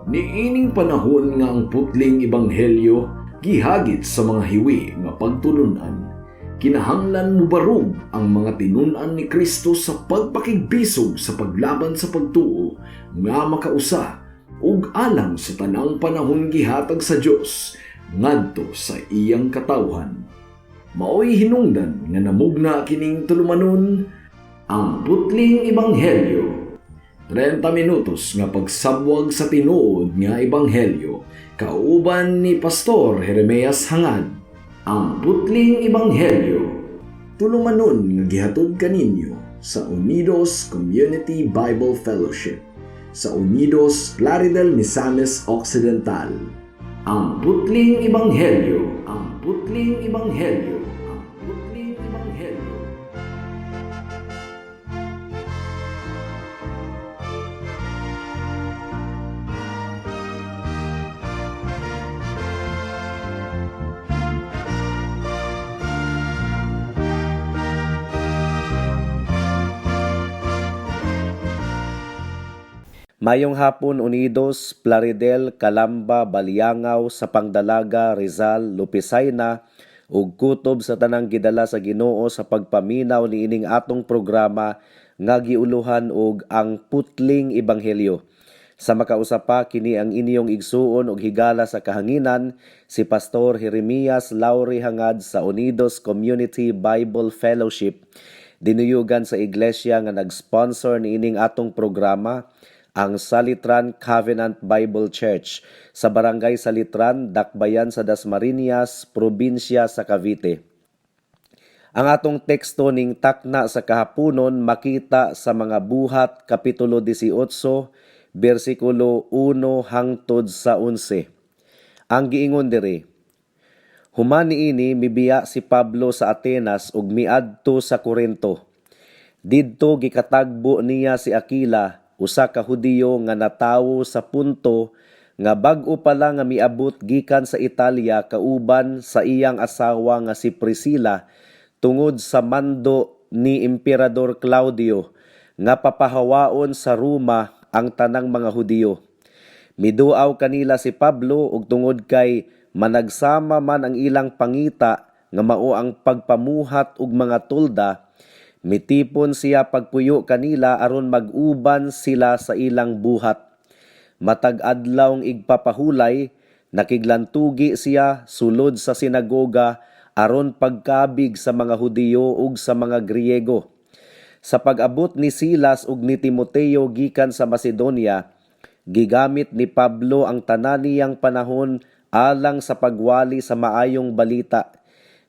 Niining panahon nga ang putling ebanghelyo gihagit sa mga hiwi nga pagtulunan, kinahanglan mubarog ang mga tinun-an ni Kristo sa pagpakigbisog sa paglaban sa pagtuo nga makausa ug alang sa tanang panahon gihatag sa Dios ngadto sa iyang katawhan. Maoy hinungdan nga namugna kining tulumanon, Ang Putling Ebanghelyo. 30 minutos nga pagsabwag sa tinuod nga ebanghelyo kauban ni Pastor Jeremias Hangad. Ang Putling Ebanghelyo. Tulumanon nga gihatod kaninyo sa Unidos Community Bible Fellowship sa Unidos, Plaridel, Misamis Occidental. Ang Putling Ebanghelyo. Ang Putling Ebanghelyo. Ang Putling Ebanghelyo. Mayong hapon, Unidos, Plaridel, Calamba, Baliangao, Sapang Dalaga, Rizal, Lopezaina ug kutob sa tanang gidala sa Ginoo sa pagpaminaw niining atong programa nga giuluhan og Ang Putling Ebanghelyo. Sa makausa pa, kini ang inyong igsuon og higala sa kahanginan, si Pastor Jeremias Lauri Hangad sa Unidos Community Bible Fellowship. Dinuyugan sa iglesia nga nag-sponsor niining atong programa, ang Salitran Covenant Bible Church sa Barangay Salitran, Dakbayan sa Dasmariñas, probinsya sa Cavite. Ang atong teksto ning takna sa kahaponon makita sa Mga Buhat Kapitulo 18, bersikulo 1 hangtod sa 11. Ang giingon diri: Human niini, mibiya si Pablo sa Atenas ug miadto sa Corinto. Didto gikatagbo niya si Aquila, usa ka Hudiyo nga natawo sa Punto, nga bag-o pa lang nga miabot gikan sa Italia kauban sa iyang asawa nga si Priscilla tungod sa mando ni Emperador Claudio nga papahawaon sa Roma ang tanang mga Hudiyo. Miduaw kanila si Pablo ug tungod kay managsama man ang ilang pangita nga mao ang pagpamuhat og mga tolda, mitipon siya pagpuyo kanila aron mag-uban sila sa ilang buhat. Matag adlawng igpapahulay, nakiglantugi siya sulod sa sinagoga aron pagkabig sa mga Hudiyo ug sa mga Griego. Sa pag-abot ni Silas ug ni Timoteo gikan sa Macedonia, gigamit ni Pablo ang tanan niyang panahon alang sa pagwali sa maayong balita.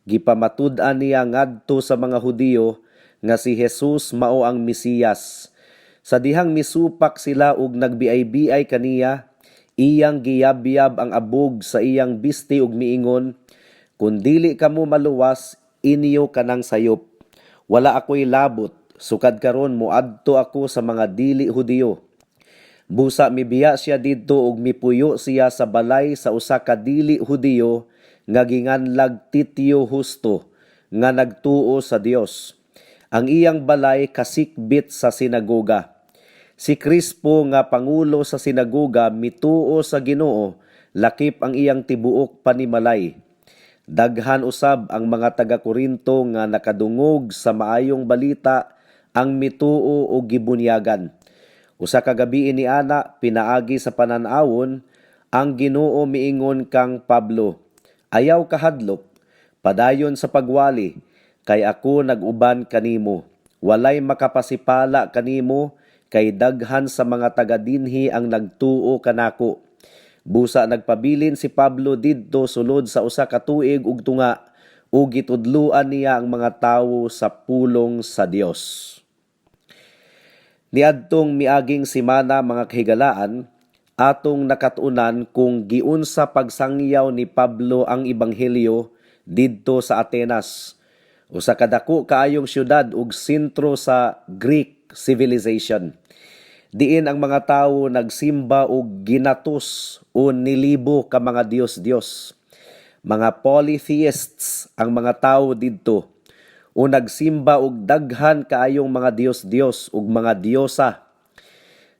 Gipamatud-an niya ngadto sa mga Hudiyo nga si Jesus mao ang Mesiyas. Sa dihang misupak sila ug nagbiay-biay kaniya, iyang giyabyab ang abog sa iyang bisti ug miingon, "Kun dili kamo maluwas, inyo kanang sayop. Wala ako'y labot, sukad karon moadto ako sa mga dili Hudiyo." Busa mibiya siya didto ug mipuyo siya sa balay sa usa ka dili Hudiyo nga ginganlag Titio Justo nga nagtuo sa Dios. Ang iyang balay kasikbit sa sinagoga. Si Crispo nga pangulo sa sinagoga mituo sa Ginoo, lakip ang iyang tibuok panimalay. Daghan usab ang mga taga-Korinto nga nakadungog sa maayong balita ang mituo og gibunyagan. Usa ka gabii ni ana, pinaagi sa panan-awon, ang Ginoo miingon kang Pablo, "Ayaw kahadlok, padayon sa pagwali, kay ako nag-uban kanimo. Walay makapasipala kanimo kay daghan sa mga taga dinhi ang nagtuo kanako." Busa nagpabilin si Pablo didto sulod sa 1 ka tuig ug tunga ug gitudloan niya ang mga tawo sa pulong sa Dios. Niadtong miaging semana, mga kahigalaan, atong nakatunan kung giunsa pagsangyaw ni Pablo ang ebanghelyo didto sa Atenas. Usa ka dako kaayong syudad ug sentro sa Greek civilization. Diin ang mga tawo nagsimba og ginatos o nilibo ka mga diyos-diyos. Mga polytheists ang mga tawo didto o nagsimba og daghan kaayong mga diyos-diyos ug mga diyosa.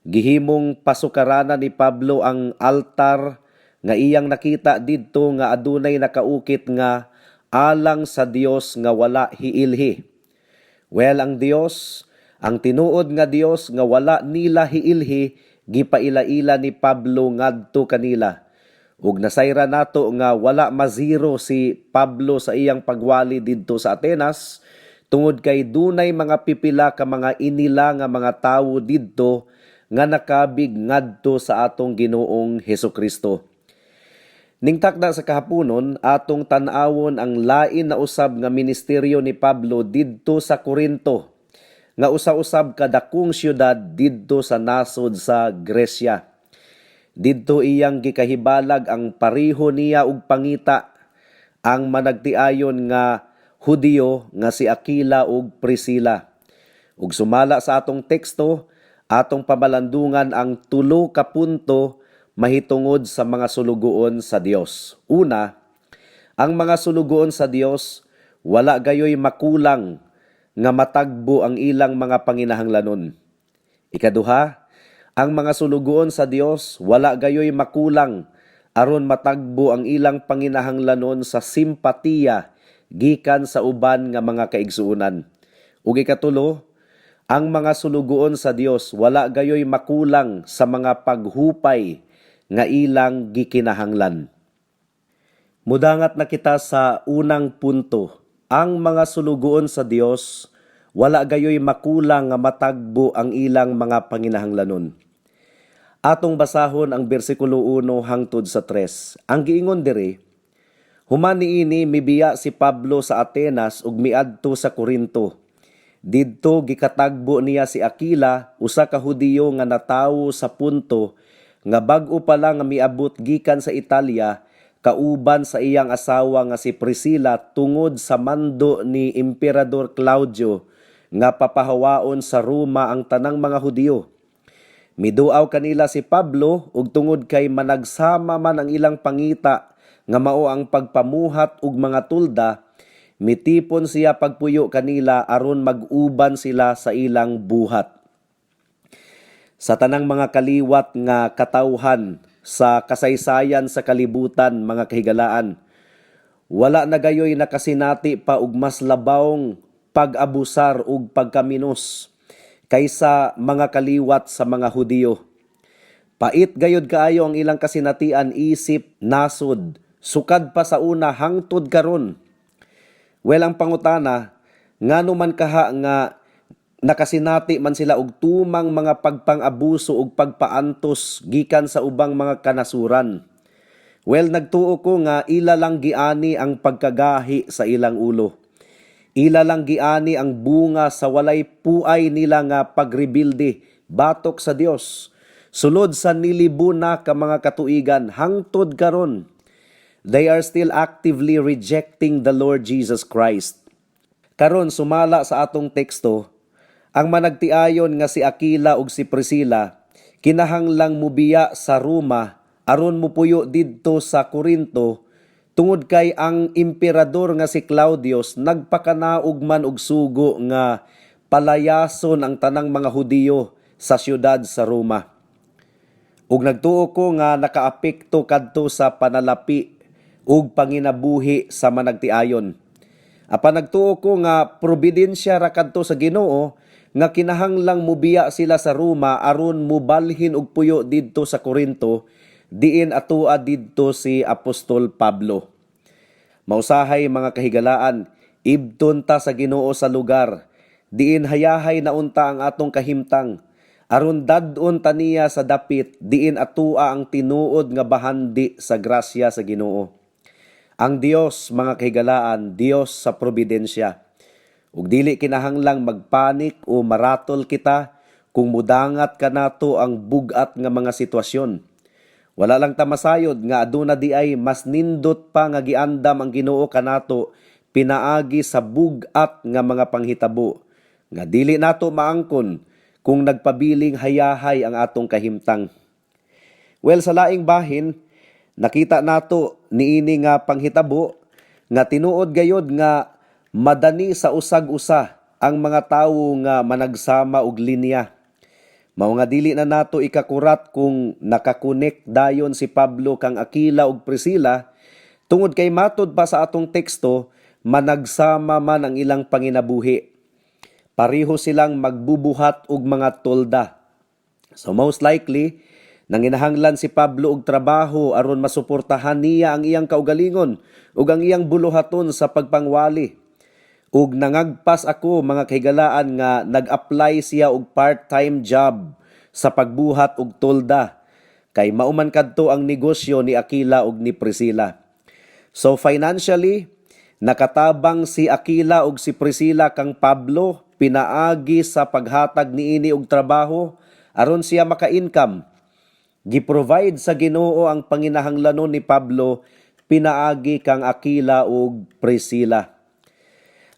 Gihimong pasukaranan ni Pablo ang altar nga iyang nakita didto nga adunay nakaukit nga "Alang sa Dios nga wala hiilhi." Well, ang Dios, ang tinuod nga Dios nga wala nila hiilhi, gipaila-ila ni Pablo ngadto kanila. Ug nasayra nato nga wala mazero si Pablo sa iyang pagwali didto sa Atenas tungod kay dunay mga pipila ka mga inila nga mga tawo didto nga nakabig ngadto sa atong Ginoong Hesukristo. Ning takda sa kahaponon, atong tan-awon ang lain na usab nga ministeryo ni Pablo didto sa Corinto, nga usa-usab kadakong syudad didto sa nasod sa Gresya. Didto iyang gikahibalag ang pareho niya og pangita, ang managtiayon nga Hudiyo nga si Aquila ug Priscilla. Ug sumala sa atong teksto, atong pamalandungan ang tulo ka punto mahitungod sa mga sulugoon sa Dios. Una, ang mga sulugoon sa Dios wala gayoy makulang nga matagbo ang ilang mga panginahanglanon. Ikaduha, ang mga sulugoon sa Dios wala gayoy makulang aron matagbo ang ilang panginahanglanon sa simpatiya gikan sa uban nga mga kaigsuonan. Ug ikatulo, ang mga sulugoon sa Dios wala gayoy makulang sa mga paghupay nga ilang gikinahanglan. Mudangat na kita sa unang punto. Ang mga sulugoon sa Dios wala gayoy makulang nga matagbo ang ilang mga panginahanglanon. Atong basahon ang bersikulo 1 hangtod sa 3. Ang giingon diri, "Human niini mibiya si Pablo sa Atenas ug miadto sa Corinto. Didto gikatagbo niya si Aquila, usa ka Hudiyo nga natawo sa Punto, nga bag-o pa lang nga miabot gikan sa Italia kauban sa iyang asawa nga si Priscilla tungod sa mando ni Emperador Claudio nga papahawaon sa Roma ang tanang mga Hudiyo. Miduaw kanila si Pablo ug tungod kay managsama man ang ilang pangita nga mao ang pagpamuhat og mga tulda, mitipon siya pagpuyo kanila aron mag-uban sila sa ilang buhat." Sa tanang mga kaliwat nga katawhan sa kasaysayan sa kalibutan, mga kahigalaan, wala na gayoy nakasinati pa og mas labawng pag-abusar ug pagkaminos kaysa mga kaliwat sa mga Hudiyo. Pait gayod kaayo ang ilang kasinatian isip nasod, sukad pa sa una hangtod karon. Well, ang pangutana, ngano man kaha nga nakasinati man sila og tumang mga pagpang-abuso ug pagpaantos gikan sa ubang mga kanasuran? Well, nagtuo ko nga ila lang giani ang pagkagahi sa ilang ulo. Ila lang giani ang bunga sa walay puay nila nga pagrebilde batok sa Dios. Sulod sa nilibo na ka mga katuigan hangtod karon, they are still actively rejecting the Lord Jesus Christ. Karon, sumala sa atong teksto, ang managtiayon nga si Aquila ug si Priscilla kinahanglang mubiya sa Roma aron mupuyo didto sa Corinto tungod kay ang emperador nga si Claudius nagpakanaog man og sugo nga palayason ang tanang mga Hudiyo sa siyudad sa Roma. Ug nagtuo ko nga nakaapekto kadto sa panalapi ug panginabuhi sa managtiayon. Apan nagtuo ko nga providensya ra kadto sa Ginoo nga kinahanglang mubiya sila sa Roma aron mubalhin og puyo didto sa Corinto, diin atua didto si Apostol Pablo. Mausahay, mga kahigalaan, ibton ta sa Ginoo sa lugar diin hayahay na unta ang atong kahimtang aron dad-on ta niya sa dapit diin atua ang tinuod nga bahandi sa grasya sa Ginoo. Ang Dios, mga kahigalaan, Dios sa providensya. Ug dili kinahanglang magpanik o maratol kita kung mudangat kanato ang bugat nga mga sitwasyon. Wala lang ta masayod nga aduna di ay mas nindot pa nga giandam ang Ginoo kanato pinaagi sa bugat nga mga panghitabo nga dili nato maangkon kung nagpabiling hayahay ang atong kahimtang. Well, sa laing bahin, nakita nato niini nga panghitabo nga tinuod gayod nga madani sa usag-usa ang mga tawo nga managsama og linya. Mao nga dili na nato ikakurat kung naka-connect dayon si Pablo kang Aquila ug Priscilla tungod kay matud pa sa atong teksto, managsama man ang ilang panginabuhi. Pareho silang magbubuhat og mga tolda. So most likely, nanginahanglan si Pablo og trabaho aron masuportahan niya ang iyang kaugalingon ug ang iyang buluhaton sa pagpangwali. Ug nangagpas ako, mga kahigalaan, nga nag-apply siya og part-time job sa pagbuhat og tolda kay mao man kadto ang negosyo ni Aquila ug ni Priscilla. So financially, nakatabang si Aquila ug si Priscilla kang Pablo pinaagi sa paghatag niini og trabaho aron siya maka-income. Gi-provide sa Ginoo ang panginahanglanon ni Pablo pinaagi kang Aquila ug Priscilla.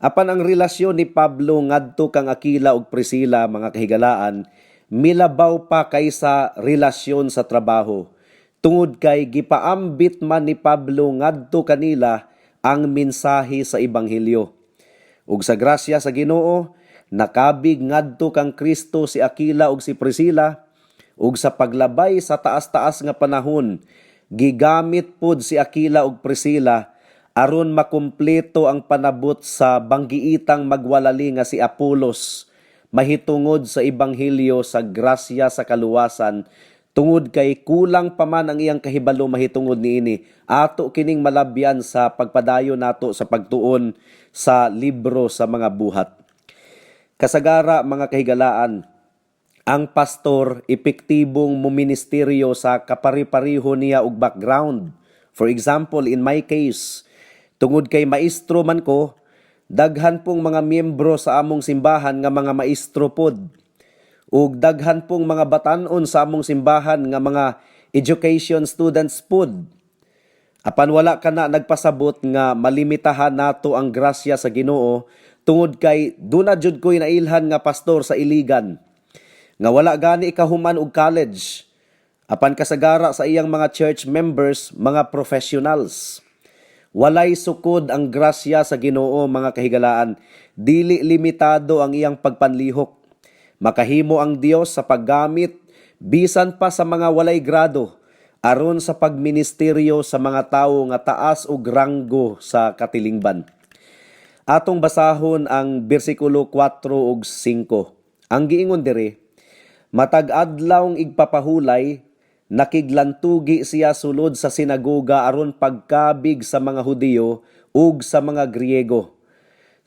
Apan ang relasyon ni Pablo ngadto kang Aquila ug Priscilla, mga kahigalaan, milabaw pa kaysa relasyon sa trabaho. Tungod kay gipaambit man ni Pablo ngadto kanila ang mensahe sa ebanghelyo. Ug sa grasya sa Ginoo, nakabig ngadto kang Kristo si Aquila ug si Priscilla, ug sa paglabay sa taas-taas nga panahon, gigamit pod si Aquila ug Priscilla aron makumpleto ang panabot sa banggiitang magwalali nga si Apolos mahitungod sa ebanghelyo sa grasya sa kaluwasan, tungod kay kulang pa man ang iyang kahibalo mahitungod niini. Ato kining malabyan sa pagpadayon nato sa pagtuon sa libro sa mga Buhat. Kasagara, mga kahigalaan, ang pastor epektibong muministeryo sa kapari-pareho niya og background. For example, in my case, tungod kay maestro man ko, daghan pong mga miyembro sa among simbahan nga mga maestro pod. Ug daghan pong mga batan-on sa among simbahan nga mga education students pod. Apan wala kana nagpasabot nga malimitahan nato ang grasya sa Ginoo, tungod kay duna jud ko'y nailhan nga pastor sa Iligan nga wala gani kahuman og college, apan kasagara sa iyang mga church members mga professionals. Walay sukod ang grasya sa Ginoo, mga kahigalaan. Dili limitado ang iyang pagpanlihok. Makahimo ang Dios sa paggamit bisan pa sa mga walay grado aron sa pagministeryo sa mga tawo nga taas og ranggo sa katilingban. Atong basahon ang bersikulo 4 ug 5. Ang giingon diri, "Matag adlawng igpapahulay, nakiglantugi siya sulod sa sinagoga aron pagkabig sa mga Hudiyo ug sa mga Griego.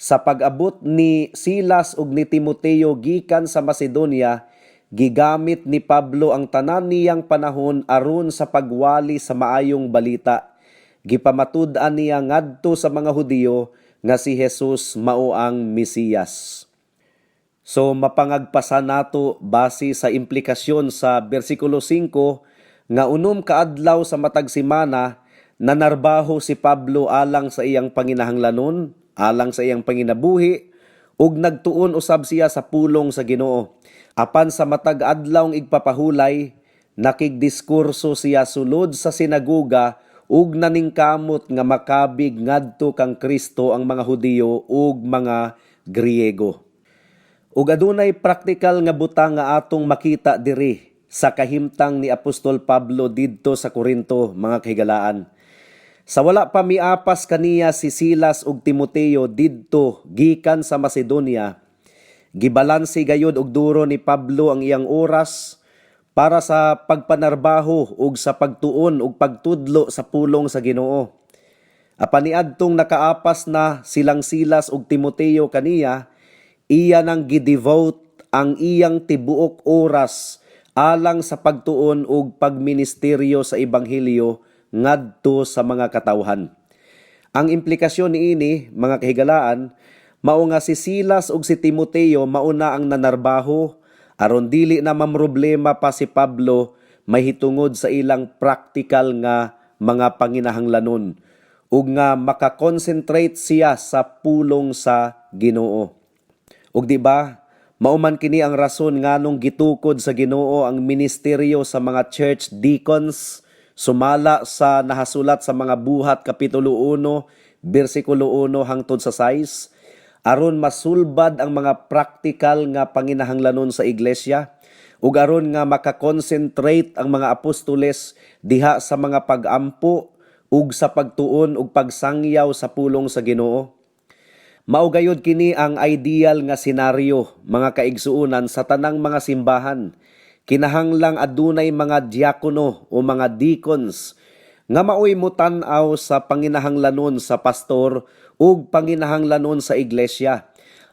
Sa pag-abot ni Silas ug ni Timoteo gikan sa Macedonia, gigamit ni Pablo ang tanan niyang panahon aron sa pagwali sa maayong balita. Gipamatud-an niya ngadto sa mga Hudiyo nga si Jesus mao ang Mesiyas." So mapangagpasa nato base sa implikasyon sa bersikulo 5 nga 6 ka adlaw sa matag semana nanarbaho si Pablo alang sa iyang panginahanglanon, alang sa iyang panginabuhi, ug nagtuon usab siya sa pulong sa Ginoo. Apan sa matag adlawng igpapahulay, nakigdiskurso siya sulod sa sinagoga ug naningkamot nga makabig ngadto kang Kristo ang mga Hudiyo ug mga Griego. Ug adunay praktikal nga butang nga atong makita diri sa kahimtang ni Apostol Pablo didto sa Korinto, mga kahigalaan. Sa wala pa miapas kaniya si Silas ug Timoteo didto gikan sa Macedonia, gibalanse gayud og duro ni Pablo ang iyang oras para sa pagpanarbaho ug sa pagtuon ug pagtudlo sa pulong sa Ginoo. Apan niadtong nakaapas na silang Silas ug Timoteo kaniya, iya nang gidevote ang iyang tibuok oras alang sa pagtuon ug pagministeryo sa ebanghelyo ngadto sa mga katawhan. Ang implikasyon niini, mga kahigalaan, mao nga si Silas ug si Timoteo mao na ang nanarbaho aron dili na mamroblema pa si Pablo mahitungod sa ilang praktikal nga mga panginahanglanon ug nga makakonsentrate siya sa pulong sa Ginoo. Ug di ba, mao man kini ang rason nganong gitukod sa Ginoo ang ministeryo sa mga church deacons sumala sa nahasulat sa mga Buhat kapitulo 1 bersikulo 1 hangtod sa 6, aron masulbad ang mga praktikal nga panginahanglanon sa iglesia ug ug aron nga maka-concentrate ang mga apostoles diha sa mga pag-ampo ug sa pagtuon ug pagsangyaw sa pulong sa Ginoo. Mao gayud kini ang ideal nga senaryo, mga kaigsuonan, sa tanang mga simbahan. Kinahanglang adunay mga diakono o mga deacons nga maoy mutan-aw sa panginahanglanon sa pastor ug panginahanglanon sa iglesia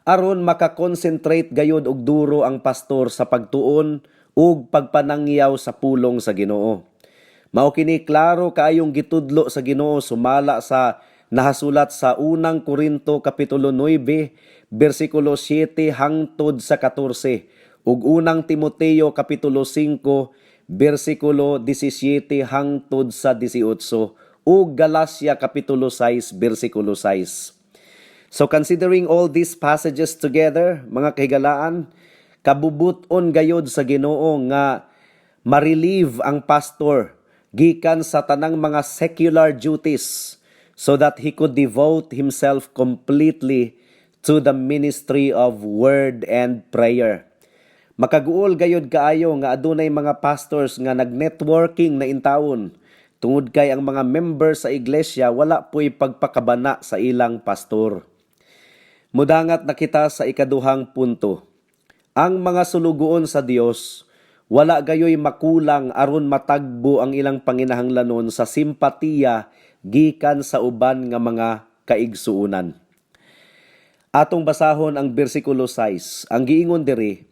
aron maka-concentrate gayud og duro ang pastor sa pagtuon ug pagpanangyaw sa pulong sa Ginoo. Mao kini klaro kaayong gitudlo sa Ginoo sumala sa nahasulat sa Unang Korinto kapitulo 9 bersikulo 7 hangtod sa 14 ug Unang Timoteo kapitulo 5 bersikulo 17 hangtod sa 18 ug Galacia kapitulo 6 bersikulo 6. So considering all these passages together, mga kahigalaan, kabubuton gayod sa Ginoo nga ma-relieve ang pastor gikan sa tanang mga secular duties so that he could devote himself completely to the ministry of word and prayer. Makaguol gayod kaayo nga adunay mga pastors nga nag-networking na intawon tungod kay ang mga members sa iglesia wala po'y pagpakabana sa ilang pastor. Mudangat na kita sa ikaduhang punto. Ang mga sulugoon sa Dios wala gayoy makulang aron matagbo ang ilang panginahanglanon sa simpatiya gikan sa uban nga mga kaigsuonan. Atong basahon ang bersikulo 6. Ang giingon diri,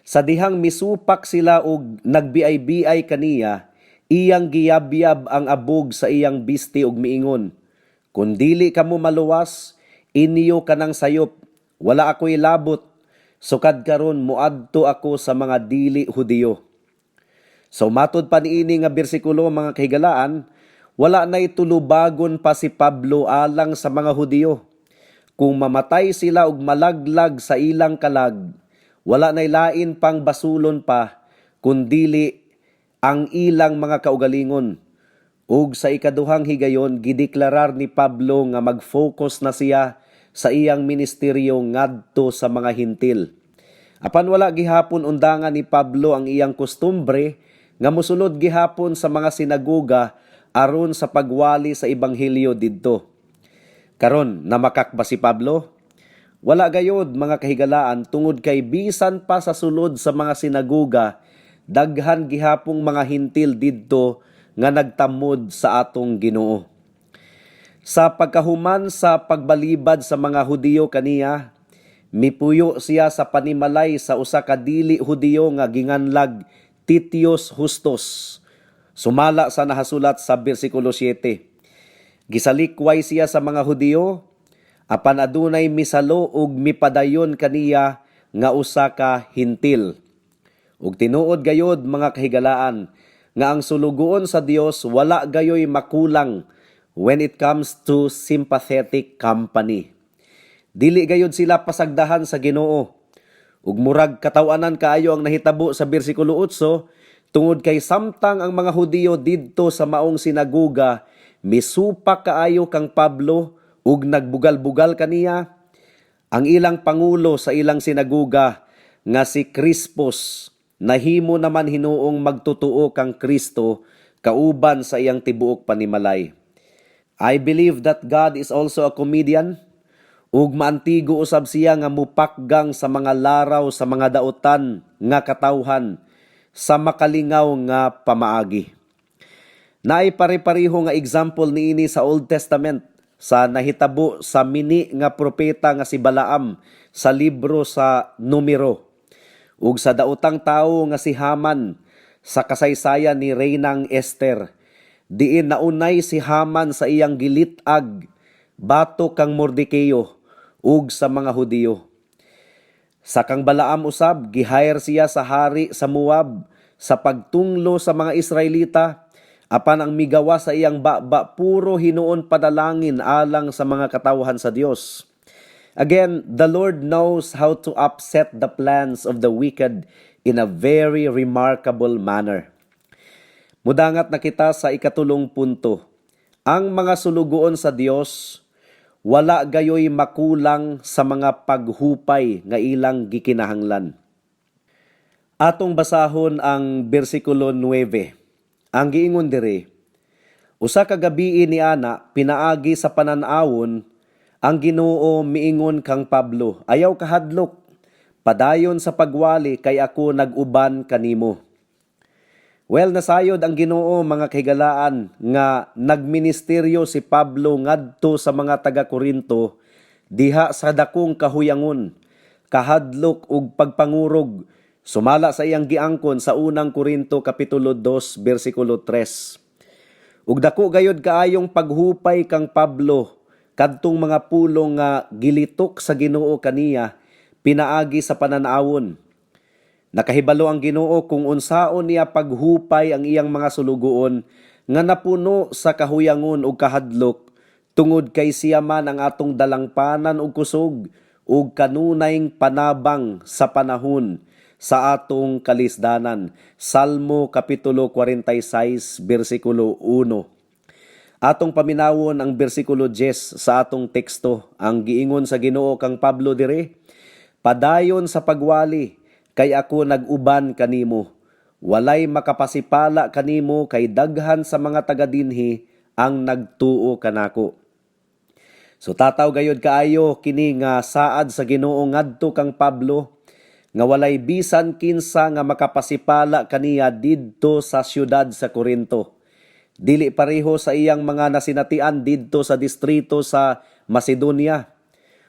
"Sa dihang misupak sila og nagbiay-biay kaniya, iyang giyabyab ang abog sa iyang bisti og miingon, 'Kun dili kamo maluwas, inyo kanang sayop, wala ako'y labot, sukad karon muadto ako sa mga dili Hudiyo.'" So matod pa niini nga bersikulo, mga kahigalaan, wala na'y tulubagon pa si Pablo alang sa mga Hudiyo. Kung mamatay sila og malaglag sa ilang kalag, wala na'y lain pang basulon pa kundili ang ilang mga kaugalingon. Ug sa ikaduhang higayon, gideklarar ni Pablo nga mag-focus na siya sa iyang ministeryo ngadto sa mga Hintil. Apan wala gihapon undangan ni Pablo ang iyang kostumbre nga mosulod gihapon sa mga sinagoga aron sa pagwali sa ebanghelyo didto. Karon, namakak ba si Pablo? Wala gayod, mga kahigalaan, tungod kay bisan pa sa sulod sa mga sinagoga, daghan gihapong mga Hintil didto nga nagtamod sa atong Ginoo. Sa pagkahuman sa pagbalibad sa mga Hudiyo kaniya, mipuyo siya sa panimalay sa usa ka dili Hudiyo nga ginganlag Titius Justus. Sumala sa nahasulat sa bersikulo 7. Gisalikway siya sa mga Hudiyo, apan adunay misalo ug mipadayon kaniya nga usa ka Hintil. Ug tinuod gayod, mga kahigalaan, nga ang sulugoon sa Dios wala gayoy makulang when it comes to sympathetic company. Dili gayod sila pasagdahan sa Ginoo. Ug murag kataw-anan kaayo ang nahitabo sa bersikulo 8 tungod kay samtang ang mga Hudiyo didto sa maong sinagoga misupak kaayo kang Pablo ug nagbugal-bugal kaniya, ang ilang pangulo sa ilang sinagoga nga si Crispus nahimo naman hinuong magtutuo kang Kristo kauban sa iyang tibuok panimalay. I believe that God is also a comedian ug maantigo usab siya nga mupakgang sa mga laraw sa mga dautan nga katawhan sa makalingaw nga pamaagi. Naay pare-pareho nga example niini sa Old Testament sa nahitabo sa mini nga propeta nga si Balaam sa libro sa Numero ug sa daotang tawo nga si Haman sa kasaysayan ni Reynang Esther, diin naunay si Haman sa iyang gilitag batok kang Mordekeo ug sa mga Hudiyo. Sa kang Balaam usab, gi-hire siya sa hari sa Moab sa pagtunglo sa mga Israelita, apan ang migawa sa iyang baba puro hinuon padalangin alang sa mga katawhan sa Dios. Again, the Lord knows how to upset the plans of the wicked in a very remarkable manner. Mudangat na kita sa ikatulong punto. Ang mga sulugoon sa Dios wala gayoy makulang sa mga paghupay nga ilang gikinahanglan. Atong basahon ang bersikulo 9. Ang giingon diri, "Usa ka gabii ni ana, pinaagi sa panan-awon, ang Ginoo miingon kang Pablo, 'Ayaw kahadlok, padayon sa pagwali kay ako nag-uban kanimo.'" Well, nasayod ang Ginoo, mga kahigalaan, nga nagministeryo si Pablo ngadto sa mga taga Korinto diha sa dakong kahuyangon, kahadlok ug pagpangurog, sumala sa iyang giangkon sa Unang Korinto kapitulo 2 bersikulo 3. Ug dako gayod kaayong paghupay kang Pablo kadtong mga pulong nga gilitok sa Ginoo kaniya pinaagi sa pananawon. Nakahibalo ang Ginoo kung unsaon niya paghupay ang iyang mga sulugoon nga napuno sa kahuyangon ug kahadlok, tungod kay siya man ang atong dalangpanan ug kusog ug kanunayng panabang sa panahon sa atong kalisdanan. Salmo kapitulo 46 bersikulo 1. Atong paminawon ang bersikulo 10 sa atong teksto. Ang giingon sa Ginoo kang Pablo dire, "Padayon sa pagwali kay ako nag-uban kanimo. Walay makapasipala kanimo kay daghan sa mga taga dinhi ang nagtuo kanako." So tataw gayod kaayo kini nga saad sa Ginoo ngadto kang Pablo nga walay bisan kinsa nga makapasipala kaniya didto sa siyudad sa Korinto. Dili pareho sa iyang mga nasinatian didto sa distrito sa Macedonia.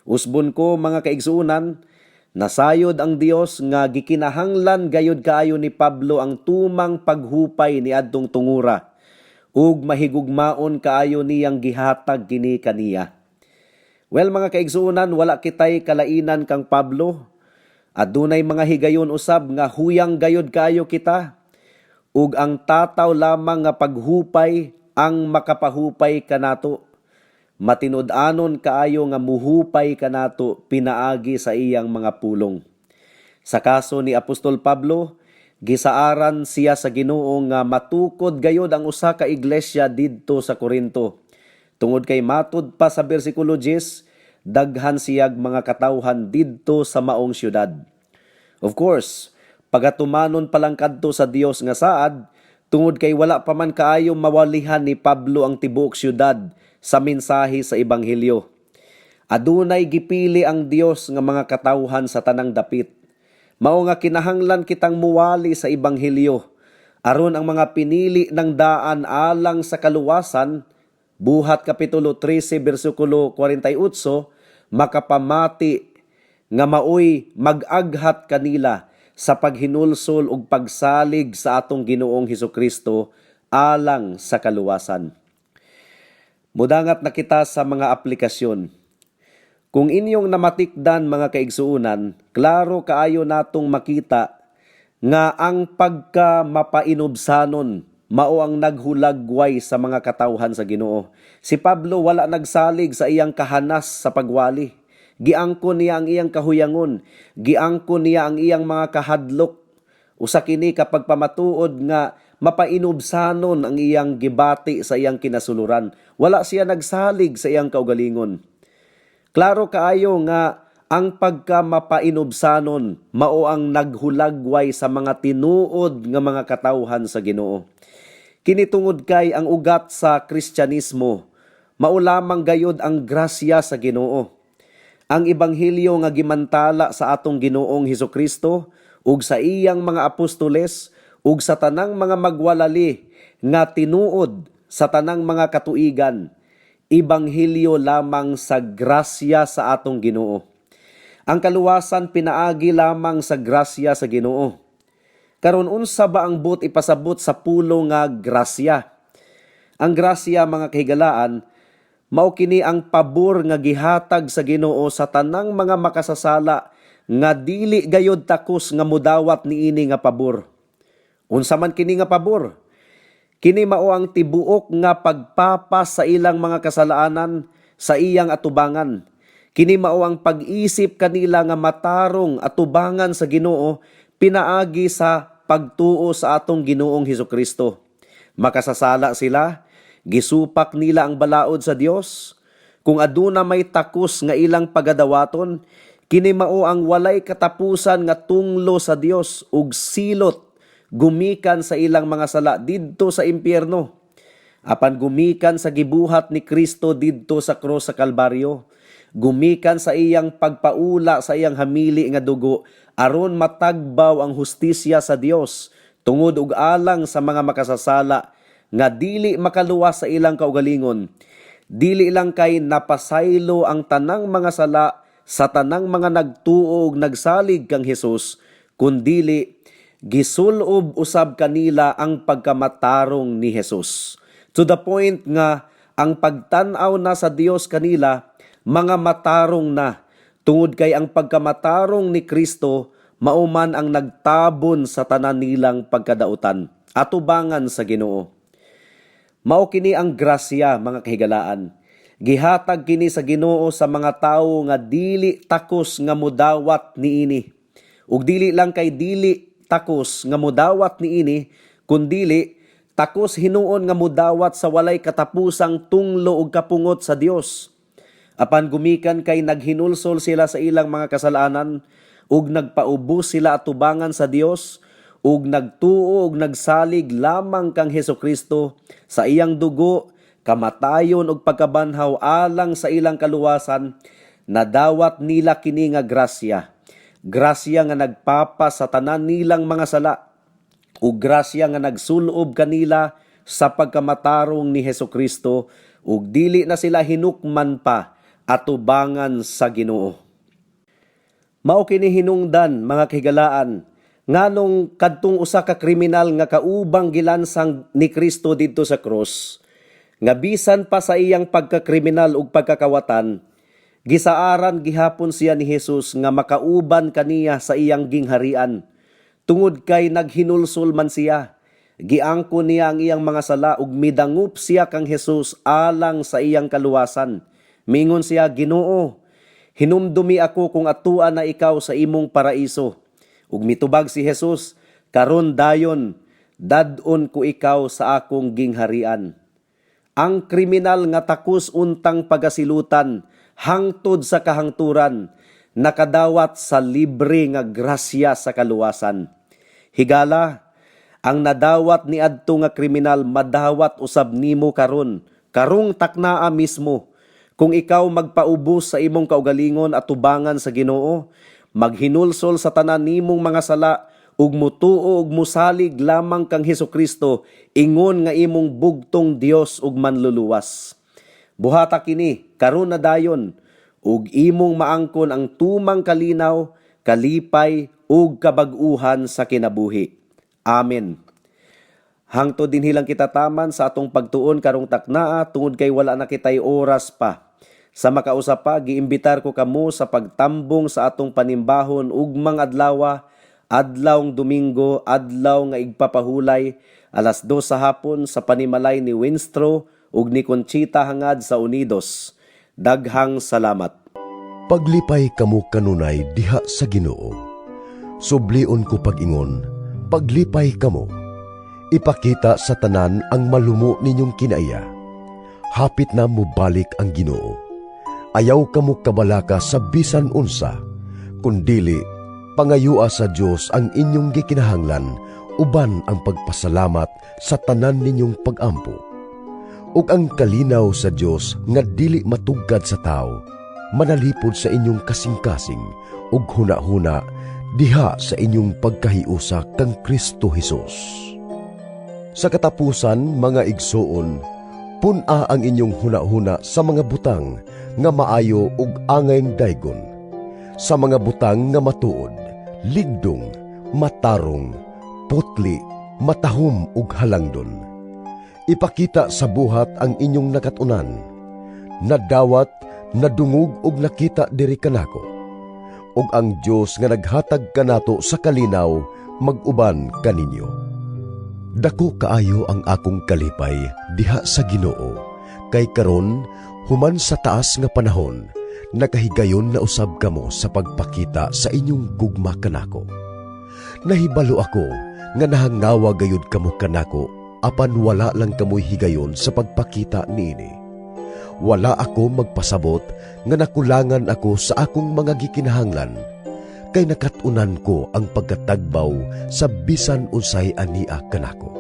Usbon ko, mga kaigsuonan, nasayod ang Dios nga gikinahanglan gayod kaayo ni Pablo ang tumang paghupay ni adtong tungura ug mahigugmaon kaayo niyang gihatag kini kaniya. Well, mga kaigsuonan, wala kitay kalainan kang Pablo. Adunay mga higayon usab nga huyang gayod kaayo kita ug ang tataw lamang nga paghupay ang makapahupay kanato. Matinud-anon kaayo nga muhupay kanato pinaagi sa iyang mga pulong. Sa kaso ni Apostol Pablo, gisaaran siya sa Ginoo nga matukod gayod ang usa ka iglesia didto sa Korinto. Tungod kay matud pa sa bersikulo 10, daghan siyag mga katawhan didto sa maong syudad. Of course, pagatumanon pa lang kadto sa Dios nga saad, tungod kay wala pa man kaayo mawalihan ni Pablo ang tibuok syudad sa mensahe sa ebanghelyo. Adunay gipili ang Dios nga mga katawhan sa tanang dapit. Mao nga kinahanglan kitang muwali sa ebanghelyo aron ang mga pinili ng daan alang sa kaluwasan, Buhat kapitulo 13 bersikulo 48, makapamati nga maoy mag-aghat kanila sa paghinulsol ug pagsalig sa atong Ginoong Hesukristo alang sa kaluwasan. Mudangat na kita sa mga aplikasyon. Kung inyong namatikdan, mga kaigsuunan, klaro kaayo natong makita nga ang pagka mapainubsanon mao ang naghulagway sa mga katawhan sa Ginoo. Si Pablo wala nagsalig sa iyang kahanas sa pagwali. Giangkon niya ang iyang kahuyangon, giangkon niya ang iyang mga kahadlok. Usa kini kapag pamatuod nga mapainubsanon ang iyang gibati sa iyang kinasuluran. Wala siya nagsalig sa iyang kaugalingon. Klaro kaayo nga ang pagka mapainubsanon mao ang naghulagway sa mga tinuod nga mga katawhan sa Ginoo. Kini tungod kay ang ugat sa Kristyanismo mao lamang gayod ang grasya sa Ginoo. Ang ebanghelyo nga gimantala sa atong Ginoong Hesukristo ug sa iyang mga apostoles ug sa tanang mga magwalali nga tinuod sa tanang mga katuigan, ebanghelyo lamang sa grasya sa atong Ginoo. Ang kaluwasan pinaagi lamang sa grasya sa Ginoo. Karon, unsa ba ang buot ipasabot sa pulong nga grasya? Ang grasya, mga kahigalaan, mao kini ang pabor nga gihatag sa Ginoo sa tanang mga makasasala nga dili gayod takos nga mudawat niini nga pabor. Unsa man kini nga pabor? Kini mao ang tibuok nga pagpapas sa ilang mga kasalaanan sa iyang atubangan. Kini mao ang pag-isip kanila nga matarong atubangan sa Ginoo pinaagi sa pagtuo sa atong Ginoong Hesukristo. Makasasala sila, gisupak nila ang balaod sa Dios. Kung aduna may takos nga ilang pagadawaton, Kini mao ang walay katapusan nga tunglo sa Dios ug silot gumikan sa ilang mga sala didto sa impyerno. Apan gumikan sa gibuhat ni Kristo didto sa krus sa Kalbaryo, gumikan sa iyang pagpaula sa iyang hamili nga dugo aron matagbaw ang hustisya sa Dios tungod ug alang sa mga makasasala nga dili makaluwas sa ilang kaugalingon. Dili lang kay napasaylo ang tanang mga sala sa tanang mga nagtuo ug nagsalig kang Hesus, kundili gisulob usab kanila ang pagkamatarong ni Hesus. To the point nga ang pagtan-aw na sa Dios kanila, mga matarong na, tungod kay ang pagkamatarong ni Kristo mao man ang nagtabon sa tanan nilang pagkadautan atubangan sa Ginoo. Mao kini ang grasya, mga kahigalaan. Gihatag kini sa Ginoo sa mga tawo nga dili takos nga mudawat niini. Ug dili lang kay dili takos nga mudawat niini, kundili takos hinuon nga mudawat sa walay katapusang tunglo ug kapungot sa Dios. Apan gumikan kay naghinulsol sila sa ilang mga kasalanan ug nagpaubos sila atubangan sa Dios ug nagtuo ug nagsalig lamang kang Hesukristo sa iyang dugo, kamatayon ug pagkabanhaw alang sa ilang kaluwasan, nadawat nila kini nga grasya. Grasya nga nagpapa sa tanan nilang mga sala ug grasya nga nagsulob kanila sa pagkamatarong ni Hesukristo ug dili na sila hinukman pa atubangan sa Ginoo. Mao kini hinungdan, mga kahigalaan, nganong kadtong usa ka kriminal nga kaubang gilansang ni Kristo didto sa krus, nga bisan pa sa iyang pagkakriminal ug pagkakawatan, gisaaran gihapon siya ni Jesus nga makauban kaniya sa iyang gingharian, tungod kay naghinulsol man siya. Giangkon niya ang iyang mga sala ug midangup siya kang Jesus alang sa iyang kaluwasan. Mingon siya, "Ginoo, hinumdumi ako kung atua na ikaw sa imong paraiso." Ug mitubag si Jesus, "Karon dayon, dad-on ko ikaw sa akong gingharian." Ang kriminal nga takos untang pagasilutan hangtod sa kahangturan, nakadawat sa libre nga grasya sa kaluwasan. Higala, ang nadawat ni adto nga kriminal madawat usab nimo karon, karong taknaa mismo. Kung ikaw magpaubos sa imong kaugalingon atubangan sa Ginoo, maghinulsol sa tanan nimong mga sala ug mutuo ug musalig lamang kang Hesukristo ingon nga imong bugtong Dios ug Manluluwas. Buhata kini karon na dayon ug imong maangkon ang tumang kalinaw, kalipay ug kabag-uhan sa kinabuhi. Amen. Hangtod dinhi lang kita taman sa atong pagtuon karong taknaa tungod kay wala na kitay oras pa. Sa makausa pa, giimbitar ko kamo sa pagtambong sa atong panimbahon ugmang adlawa, adlawng Domingo, adlaw nga igpapahulay, 2:00 sa hapon sa panimalay ni Winstro ug ni Conchita Hangad sa Unidos. Daghang salamat. Paglipay kamo kanunay diha sa Ginoo. Sublion ko pag-ingon, paglipay kamo. Ipakita sa tanan ang malumo ninyong kinaiya. Hapit na mobalik ang Ginoo. Ayaw kamo kabalaka sa bisan unsa, kundili pangayua sa Dios ang inyong gikinahanglan uban ang pagpasalamat sa tanan ninyong pagampo. Ug ang kalinaw sa Dios nga dili matugkad sa tao, manalipod sa inyong kasing-kasing ug hunahuna diha sa inyong pagkahiusa kang Kristo Hesus. Sa katapusan, mga igsoon, pun-a ang inyong hunahuna sa mga butang nga maayo ug angayng daygon, sa mga butang nga matuod, ligdong, matarong, putli, matahom ug halangdon. Ipakita sa buhat ang inyong nakat-unan, nadawat, nadungog ug nakita diri kanako. Ug ang Dios nga naghatag kanato sa kalinaw mag-uban kaninyo. Dako kaayo ang akong kalipay diha sa Ginoo, kay karon, human sa taas nga panahon, nakahigayon na usab kamo sa pagpakita sa inyong gugma kanako. Nahibalo ako nga nahangawa gayud kamo kanako, apan wala lang kamoy higayon sa pagpakita niini. Wala ako magpasabot nga nakulangan ako sa akong mga gikinahanglan, kay nakat-unan ko ang pagkatagbaw sa bisan unsay ania kanako.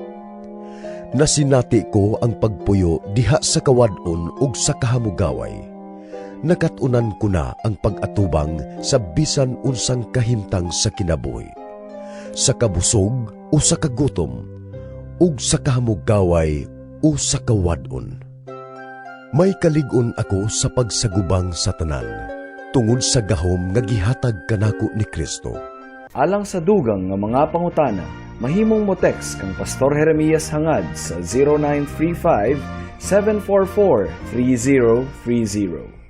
Nasinati ko ang pagpuyo diha sa kawad-on ug sa kahamugaway. Nakat-unan ko na ang pag-atubang sa bisan unsang kahimtang sa kinabuhi, sa kabusog o sa kagutom, ug sa kahamugaway o sa kawad-on. May kalig-on ako sa pagsagubang sa tanan, tungod sa gahom nga gihatag kanako ni Kristo. Alang sa dugang nga mga pangutana, mahimong mo text kang Pastor Jeremias Hangad sa 0935 744 3030.